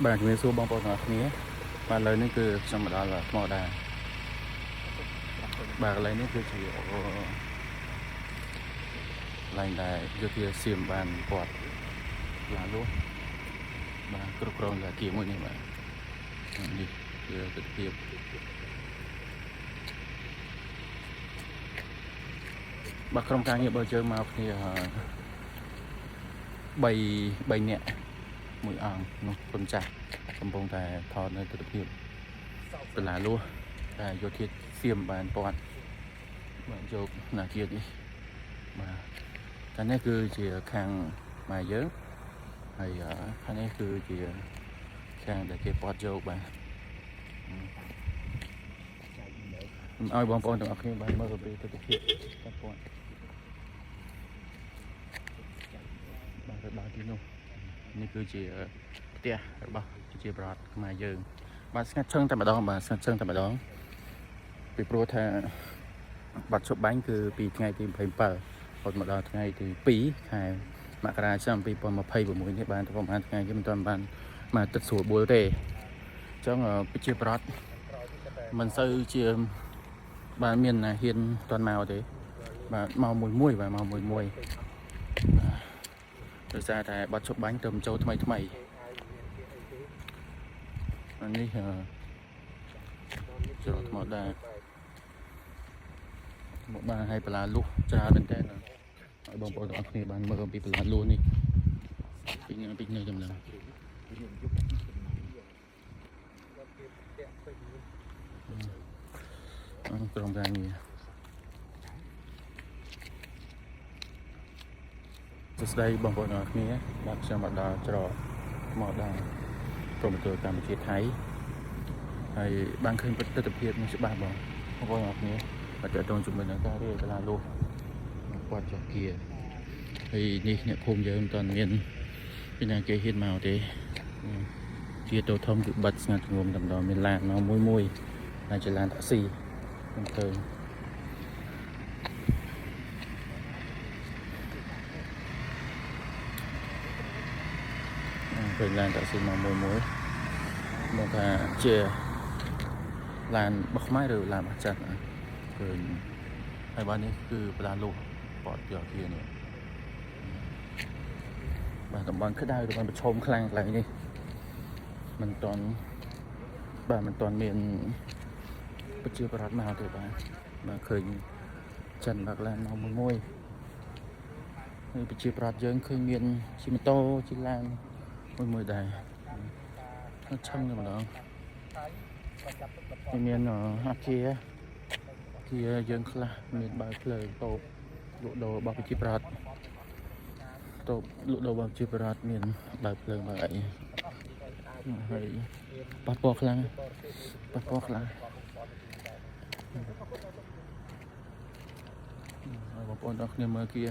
បាទជំរាបសួរបងប្អូនទាំងអស់គ្នាបាទឥឡូវនេះគឺខ្ញុំមកដល់ថ្មដាបាទកន្លែងនេះគឺជាកន្លែងដែលយោធាសៀមបានពាត់ឡាលួសបាទគ្រប់គ្រងលើអគារមួយនេះបាទនេះគឺទស្សនភាពបាទក្រុមការងារបើយើងមកគ្នា3នាក់មួយអង្គនោះគុណចាស់កំពុងតែថតនៅទស្សនភាព បន្លាលួសតែយោធាសៀមបានពាត់បាទយកណាជាតិនេះបាទខាងនេះគឺជាខាងម៉ែយើងហើយខាងនេះគឺជាខាងដែលគេពាត់យកបាទឲ្យបងប្អូនទាំងអស់គ្នាបានមើលពីទស្សនភាពការពាត់បាទទៅដល់ទីនោះនេះគឺជាផ្ទះរបស់ប្រជាប្រដ្ឋខ្មែរយើង បាទស្ងាត់ឈឹងតែម្ដងបាទស្ងាត់ឈឹងតែម្ដងពីព្រោះថាបាត់ឈប់បាញ់គឺពីថ្ងៃទី27រហូតមកដល់ថ្ងៃទី2ខែមករាឆ្នាំ2026នេះបានទៅប្រហែលថ្ងៃគេមិនទាន់បានមកទឹកស្រួលបួលទេអញ្ចឹងប្រជាប្រដ្ឋមិនសូវជាបានមានណាហ៊ានទាន់មកទេបាទមកមួយមួយបាទមកមួយមួយបាទដោយសារតែបាត់ឈប់បាញ់ទៅចូលថ្មីថ្មីអានេះចូលថ្មដែរមកបានឲ្យបន្លាលុះច្រើនមែនតើឲ្យបងប្អូនទាំងអស់គ្នាបានមើលអំពីបន្លាលុះនេះពីនេះពីនេះចំណងក្រុមការងារសួស្តីបងប្អូនទាំងអស់គ្នាបាទខ្ញុំមកដល់ច្រកមកដល់ព្រំប្រទល់កម្ពុជាថៃហើយបានឃើញទស្សនភាពនេះច្បាស់បងបងប្អូនទាំងអស់គ្នាបាទតើតងជាមួយនឹងការរៀបបន្លាលុះគាត់ចុះគៀហើយនេះអ្នកភូមិយើងមិនទាន់មានពីណាគេហ៊ានមកទេជាតូធំគឺបិទស្ងាត់ងំតែម្ដងមានឡានមកមួយមួយហើយជាឡានតាក់ស៊ីខ្ញុំឃើញឃើញឡានតាក់ស៊ីមកមួយមួយមកថាជាឡានរបស់ខ្មែរឬឡានរបស់ចិនឃើញហើយបាទនេះគឺបន្លាលុះបតយកជានេះបាទតំបន់ក្តៅតំបន់ប្រឈមខ្លាំងកន្លែងនេះមិនតន់បាទមិនតន់មានប្រជាប្រដ្ឋមកទេបាទបាទឃើញចិនបើកឡានមកមួយមួយហើយប្រជាប្រដ្ឋយើងឃើញមានជិះម៉ូតូជិះឡានមួយមួយដែរឆឹងតែម្ដងមានអាគារគារយើងខ្លះមានបើកភ្លើងតូបលក់ដូររបស់ប្រជាប្រដ្ឋតូបលក់ដូររបស់ប្រជាប្រដ្ឋមានបើកភ្លើងបើកអីហើយប៉ះពាល់ខ្លាំងប៉ះពាល់ខ្លាំងហើយបងប្អូនទាំងគ្នាមើលគា